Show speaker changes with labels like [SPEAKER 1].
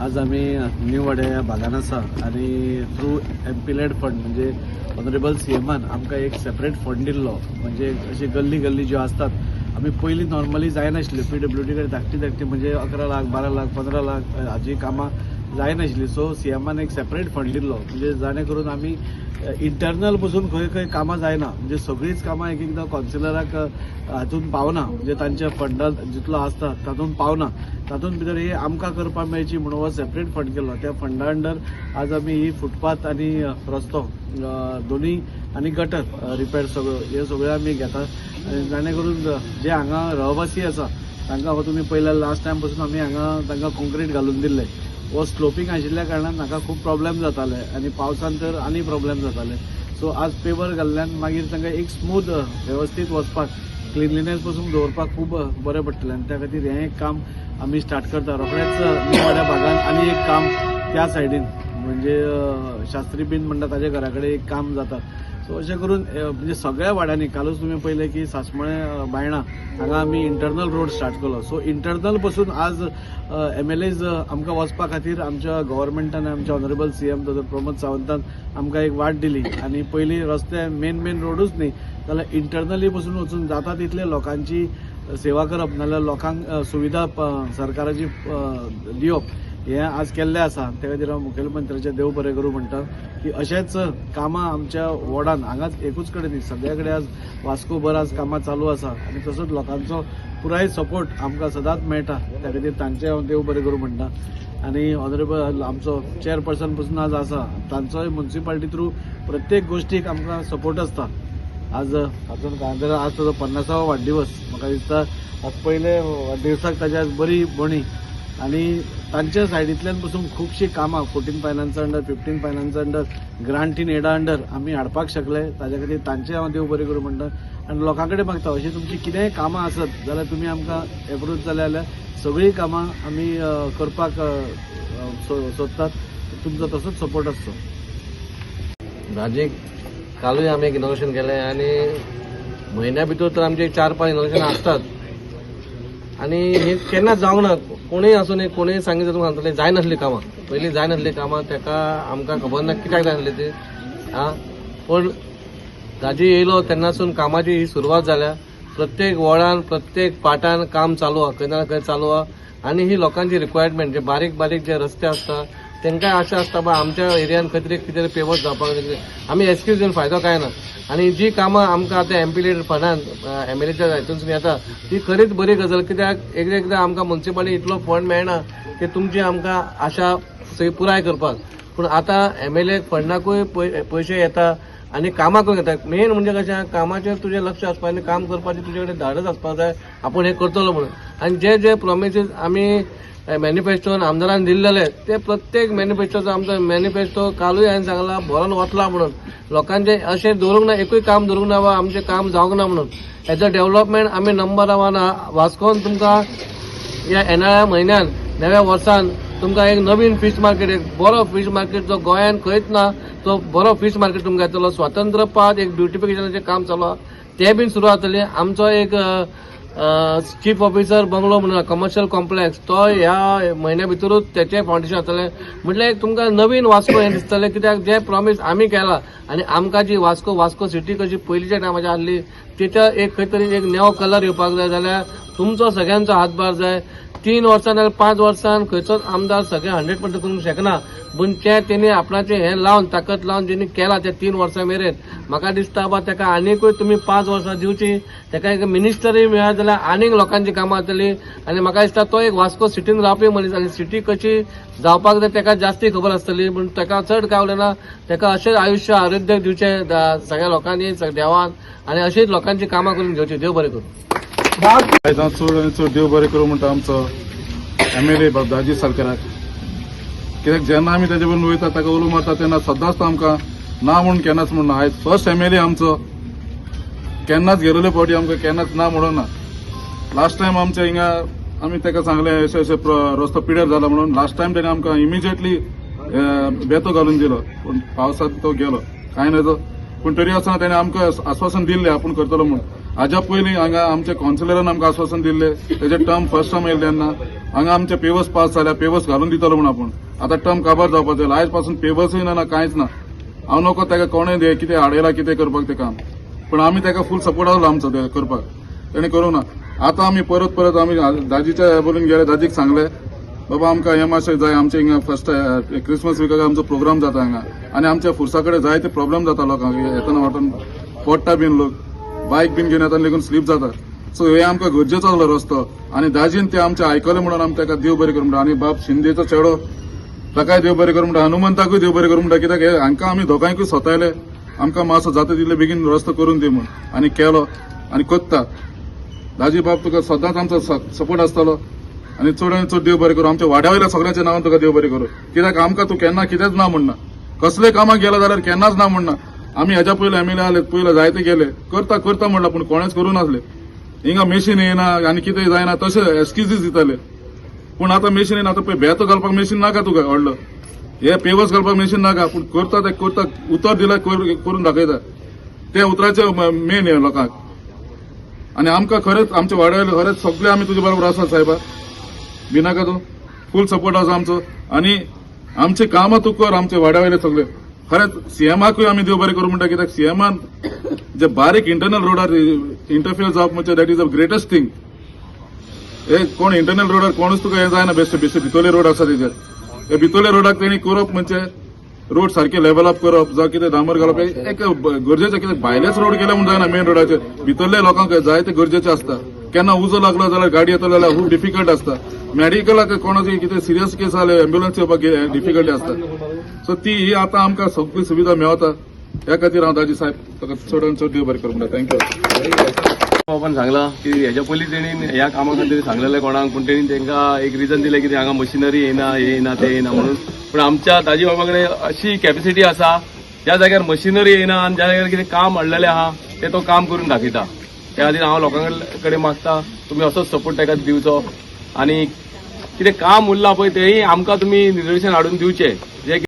[SPEAKER 1] आज आमी न्यू वाड्या ह्या भागान आसा आनी थ्रू एमपीलॅड फंड म्हणजे ऑनरेबल सी एमान आमकां एक सेपरेट फंड दिल्लो. म्हणजे अशी गल्ली गल्ली ज्यो आसतात, आमी पयलीं नॉर्मली जायनाशिल्ल्यो, पीडब्ल्यूडी कडेन धाकटी धाकटी, म्हणजे 11 लाख, 12 लाख, 15 लाख हाजी कामां जायनाशिल्लीं. सो सी एमान एक सेपरेट फंड दिल्लो, म्हणजे जाणे करून आमी इंटरनल पसून खंय खंय कामां जायना, म्हणजे सगळींच कामां एक एकदां कौन्सिलराक हातून पावना, म्हणजे तांच्या फंडात जितलो आसता तातूंत पावना. तातूंत भितर ही आमकां करपाक मेळची म्हणून हो सेपरेट फंड केलो. त्या फंडा अंडर आज आमी ही फुटपाथ आनी रस्तो दोनूय आनी गटर रिपेर सगळ्यो, हे सगळ्यो आमी घेतात आनी जाणे करून जे हांगा रहवासी आसा तांकां, हो तुमी पयल्या लास्ट टायम पासून आमी हांगा तांकां कॉन्क्रीट घालून दिल्ले. हो स्लोपींग आशिल्ल्या कारणान म्हाका खूब प्रॉब्लेम जाताले आनी पावसान तर आनी प्रॉब्लेम जाताले. सो आज पेवर घाल्ल्यान मागीर तांकां एक स्मूथ वेवस्थीत वचपाक, क्लिनलिनेस पसून दवरपाक खूब बरें पडटलें आनी त्या खातीर हें एक काम आमी स्टार्ट करता रोखडेंच न्यू वाड्या भागान. आनी एक काम त्या सायडीन, म्हणजे शास्त्री बीन म्हणटा ताच्या घरा कडेन एक काम जाता. सो अशें करून म्हणजे सगळ्या वाड्यांनी, कालूच तुमी पळयलें की सासमळे बायणा हांगा आमी इंटरनल रोड स्टार्ट केलो. सो इंटरनल पसून आज एमएलएज आमकां वचपा खातीर आमच्या गव्हर्मेंटान, आमच्या ऑनरेबल सीएम डॉक्टर प्रमोद सावंतान आमकां एक वाट दिली. आनी पयलीं रस्ते मेन मेन रोडूच न्ही जाल्यार इंटरनली पसून वचून जाता तितले लोकांची सेवा करप, नाल्यार लोकांक सुविधा सरकाराची दिवप हें आज केल्लें आसा. त्या खातीर हांव मुखेलमंत्र्याचें देव बरें करूं म्हणटा की अशेंच कामां आमच्या वॉर्डान हांगाच एकूच कडेन न्ही, सगळ्या कडेन आज वास्को भर आज कामां चालू आसा आनी तसोच लोकांचो पुराय सपोर्ट आमकां सदांच मेळटा. त्या खातीर तांचें हांव देव बरें करूं म्हणटा. आनी ऑनरेबल आमचो चेअरपर्सन पसून आज आसा, तांचोय मुन्सिपालिटी थ्रू प्रत्येक गोश्टीक आमकां सपोर्ट आसता. आज हातून काय जाल्यार आज ताजो 50वो वाडदिवस. म्हाका दिसता आज पयले वाडदिवसाक ताजी आज बरी बोणी आनी तांच्या सायडींतल्यान पसून खुबशीं कामां 14 फायनान्सा अंडर, 15 फायनान्सा अंडर, ग्रांट इन एडा अंडर आमी हाडपाक शकले. ताज्या खातीर तांचें हांव देव बरें करूं म्हणटा आनी लोकां कडेन मागता, अशीं तुमचीं कितेंय कामां आसत जाल्यार तुमी आमकां एप्रोच जाले जाल्यार सगळीं कामां आमी करपाक सोदतात. तुमचो तसोच सपोर्ट आसचो.
[SPEAKER 2] दाजीक कालूय आमी एक इनॉग्रेशन केलें आनी म्हयन्या भितर तर आमचे चार पांच इनॉग्रेशन आसतात आनी हे केन्नाच जावंक ना. कोणूय आसूं न्ही, कोणूय सांगितलं तुमकां सांगतलें, जायनासलीं कामां पयलीं, जायनासलीं कामां. ताका आमकां खबर ना कित्याक जायनासली ती. आं, पूण दाजी येयलो तेन्नासून कामाची ही सुरवात जाल्या. प्रत्येक वॉर्डान, प्रत्येक पाटान काम चालू आहा, खंय ना खंय चालू आहा. आनी ही लोकांची रिक्वायरमेंट, जे बारीक बारीक जे रस्ते आसता, तांकांय आशा आसता बा आमच्या एरियान खंय तरी कितें तरी पेवर्स जावपाक जाय. आमी एक्सक्यूज दिवन फायदो काय ना. आनी जी कामां आमकां आतां एमपीलॅड फंडान एमएलएच्या हितूनसून येता ती खरीच बरी गजाल, कित्याक एकदां एकदां आमकां मुन्सिपालिटी इतलो फंड मेळना की तुमची आमकां आशा सगळी पुराय करपाक. पूण आतां एमएलए फंडाकूय पयशे येता आनी कामां करूंक येता. मेन म्हणजे कशें आहा, कामाचेर तुजें लक्ष आसपाक आनी काम करपाचें तुजे कडेन धाडस आसपाक जाय, आपूण हें करतलो म्हणून. आनी जे जे प्रोमिसीस आमी मॅनिफेस्टोन आमदारान दिल्लेले, ते प्रत्येक मॅनिफेस्टोचो, आमचो मॅनिफेस्टो कालूय हांवें सांगला भरोन वतला म्हणून. लोकांचे अशें दवरूंक ना, एकूय काम दवरूंक ना वा आमचें काम जावंक ना म्हणून. एज अ डेव्हलपमेंट आमी नंबर वन वास्कोन. तुमकां ह्या येणाऱ्या म्हयन्यान, नव्या वर्सान तुमकां एक नवीन फीश मार्केट, एक बरो फीश मार्केट जो गोंयान खंयच ना, तो बरो फीश मार्केट तुमकां येतलो. स्वातंत्र्य पार्क एक ब्युटिफिकेशनाचें काम चालू आहा, तें बीन सुरू जातलें. आमचो एक चीफ ऑफिसर बंगलो म्हणून कमर्शियल कॉम्प्लेक्स, तो ह्या म्हयन्या भितरूच तेचें फावंडेशन जातलें. म्हटल्यार एक तुमकां नवीन वास्को हें दिसतलें, कित्याक जे प्रॉमीस आमी केला आनी आमकां जी वास्को, वास्को सिटी कशी पयलींच्या टायमाचेर आहली, तेच्या एक खंय तरी एक नवो कलर येवपाक जाय जाल्यार तुमचो सगळ्यांचो हातभार जाय. 3 वर्सां नाल्यार 5 वर्सान खंयचोच आमदार सगळें 100% करूंक शकना, पूण तें तेणी आपणाचें हें लावन, ताकद लावन जेणी केलां ते 3 वर्सां मेरेन, म्हाका दिसता बा ताका आनीकूय तुमी 5 वर्सां दिवची. ताका एक मिनिस्टरूय मेळत जाल्यार आनीक लोकांची कामां जातली. आनी म्हाका दिसता तो एक वास्को सिटीन रावपी मनीस आनी सिटी कशी जावपाक जाय ताका जास्ती खबर आसतली. पूण ताका चड काय उलयना, ताका अशेंच आयुश्य आरोग्य दिवचें सगळ्या लोकांनी, देवान, आनी अशीच लोकांची कामां करून घेवची. देव बरें करूं.
[SPEAKER 3] आयज हांव चड आनी चड देव बरें करूं म्हणटा आमचो एमएलए बाब दाजी सालकाराक, कित्याक जेन्ना आमी तेजे बरोबर वयता, ताका उलो मारता, तेन्ना सदांच तो आमकां ना म्हूण केन्नाच म्हणना. आयज फर्स्ट एमएलए आमचो केन्नाच गेलेले फावटी आमकां केन्नाच ना म्हणून ना. लास्ट टायम आमच्या हिंगा आमी ताका सांगलें, अशें अशें रस्तो पिड्यार जाला म्हणून. लास्ट टायम तेणे आमकां इमिजिएटली बेतो घालून दिलो, पूण पावसांत तो गेलो, कांय नजो. पूण तरी आसतना तेणे आमकां आस्वासन दिल्लें आपूण करतलो म्हणून. हाज्या पयलीं हांगा आमच्या कावन्सिलरान आमकां आस्वासन दिल्लें, तेजे टर्म फर्स्ट टर्म येयले तेन्ना हांगा आमचे पेवर्स पास जाल्या, पेवर्स घालून दितलो म्हूण. आपूण आतां टर्म काबार जावपाचें जालें. आयज पासून पेवर्सूय ना, ना कांयच ना. हांव नको ताका कोणें दे कितें हाडयला कितें करपाक तें काम, पूण आमी ताका फूल सपोर्ट आसलो आमचो ते करपाक, तेणें करूंक ना. आतां आमी परत परत आमी दाजीच्या बोलून गेले, दाजीक सांगलें, बाबा आमकां हें मातशें जाय, आमचे हिंगा फर्स्ट क्रिसमस विकाक आमचो प्रोग्राम जाता हांगा आनी आमच्या फुरसा कडेन जायते प्रॉब्लेम जाता लोकांक. येतना वाटून पडटा बीन लोक, बायक बीन घेवन येतना लेगून स्लीप जाता. सो हे आमकां गरजेचो आसलो रस्तो आनी दाजीन ते आमचें आयकलें म्हणून आमी ताका देव बरें करूं म्हणटा. आनी बाब शिंदेचो चेडो ताकाय देव बरें करूं म्हणटा, हनुमंताकूय देव बरें करूं म्हणटा, कित्याक हे हांकां आमी दोगांयकूय सोतायले, आमकां मातसो जाता तितले बेगीन रस्तो करून दी म्हूण, आनी केलो आनी कोत्ता. दाजी बाब, तुका सदांच आमचो सपोर्ट आसतलो आनी चड आनी चड देव बरें करूं. आमच्या वाड्या वयल्या सगळ्यांच्या नांवान तुका देव बरें करूं, कित्याक आमकां तूं केन्ना कितेंच ना म्हणना, कसले कामाक गेला जाल्यार केन्नाच ना म्हणना. आमी हेज्या पयले एमएलए आले, पयले जायते गेले, करता करता म्हणला, पूण कोणेच करूं नासले. हिंगा मेशीन येयना आनी कितें जायना तशें एक्सक्युजीस दिताले, पूण आतां मेशीन येयना. आतां पळय, बेतो घालपाक मेशीन नाका तुका व्हडलो, हे पेवर्स घालपाक मेशीन नाका, पूण करता ते करता, उतर दिला करून दाखयता. ते उतराचे मेन हे लोकांक. आनी आमकां खरेंच आमच्या वाड्या वयले खरेंच सगळे आमी तुजे बरोबर आसा साहेबा, भिनाका तूं, फूल सपोर्ट आसा आमचो आनी आमचे कामां तूं कर. आमचे वाड्या वयले सगळे खरेंच सीएमाकूय आमी देव बरें करूं म्हणटा, कित्याक सीएमान जे बारीक इंटरनल रोडार इंटरफियर जावप म्हणजे that is a greatest thing. हे कोण इंटरनल रोडार कोणूच तुका हें जायना, बेश्टे बेश्टे भितरले रोड आसा तेजेर, हे भितरले रोडाक तेणी करप म्हणजे रोड सारके लेवल अप करप जावं कितें डांबर घालप हें एक गरजेचें, कित्याक भायलेच रोड केले म्हूण जायना, मेन रोडाचेर भितरले लोकांक जाय ते गरजेचें आसता. केन्ना उजो लागलो जाल्यार गाडी येतलो जाल्यार खूब डिफिकल्ट आसता. मेडिकलाक कोणाची कितें सिरियस केस जाल्यार एम्ब्युलन्स येवपाक डिफिकल्टी आसता. सो ती ही आतां आमकां सगळी सुविधा मेवता, ह्या खातीर हांव दाजी साहेब ताका चड आनी चड देव बरें करूं म्हणटा. Thank you.
[SPEAKER 4] बाबान सांगलां की हेच्या पयलीं तेणी ह्या कामा खातीर सांगलेलें कोणाक, पूण तेणी तांकां एक रिजन दिलें की हांगा मशिनरी येना, हें येना, तें येना म्हणून. पूण आमच्या दाजी बाबा कडेन अशी कॅपेसिटी आसा, ज्या जाग्यार मशिनरी येना आनी ज्या जाग्यार कितें काम अडलेलें आहा तें तो काम करून दाखयता. त्या खातीर हांव लोकां कडेन मागता, तुमी असोच सपोर्ट ताका दिवचो आनी कितें काम उरलां पळय तेंय आमकां तुमी निदर्शन हाडून दिवचें जे.